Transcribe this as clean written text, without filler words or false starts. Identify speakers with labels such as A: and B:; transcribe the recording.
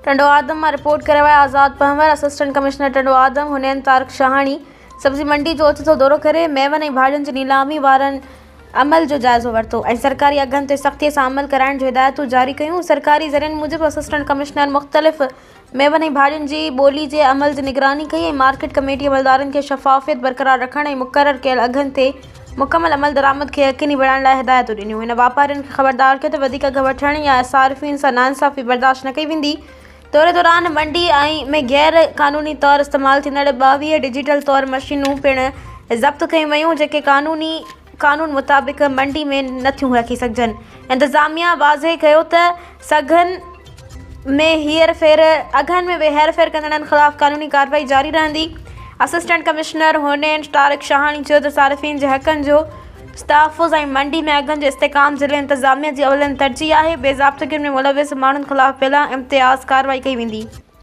A: ٽنڊوآدم مان رپورٽ ڪري رهيو آهي آزاد پنهور، اسسٽنٽ ڪمشنر ٽنڊوآدم حنين طارق شاهاڻي سبزي منڊي جو اوچتو دورو ڪري ميون ۽ ڀاڄين جي نيلامي وارن عمل جو جائزو ورتو ۽ سرڪاري اگهن تي سختي سان عمل ڪرائڻ جون هدايتون جاري ڪيون. سرڪاري ذريعن موجب اسسٽنٽ ڪمشنر مختلف ميون ۽ ڀاڄين جي ٻولي جي عمل جي نگراني ڪئي ۽ مارڪيٽ ڪميٽي عملدارن کي شفافيت برقرار رکڻ ۽ مقرر ڪيل اگهن تي مڪمل عملدرآمد کي يقيني بڻائڻ لاء هدايتون ڏنيون. هن واپارين کي خبردار ڪيو ته وڌيڪ اگهه وٺڻ يا صارفين سان ناانصافي برداشت نه ڪئي ويندي. دوري دوران منڊي ۾ غير قانوني طور استعمال ٿيندڙ 22 ڊجيٽل تور مشينون پڻ ضبط ڪيون ويون جيڪي قانوني قانون مطابق منڊي ۾ نٿيون رکي سگهجن. انتظاميا واضح ڪيو ته سگهن ۾ هير ڦير اگهن ۾ هير ڦير ڪندڙن خلاف قانوني ڪارروائي جاري رهندي. اسسٽنٽ ڪمشنر هونين طارق شاهاڻي چيو ته صارفين جي حقن جو تحفظ ۽ منڊي ۾ اگهن جو استحڪام ضلعي انتظاميا جي اولين ترجيح آهي، بي ضابطگين ۾ ملوث ماڻهن خلاف بلا امتياز ڪارروائي ڪئي ويندي.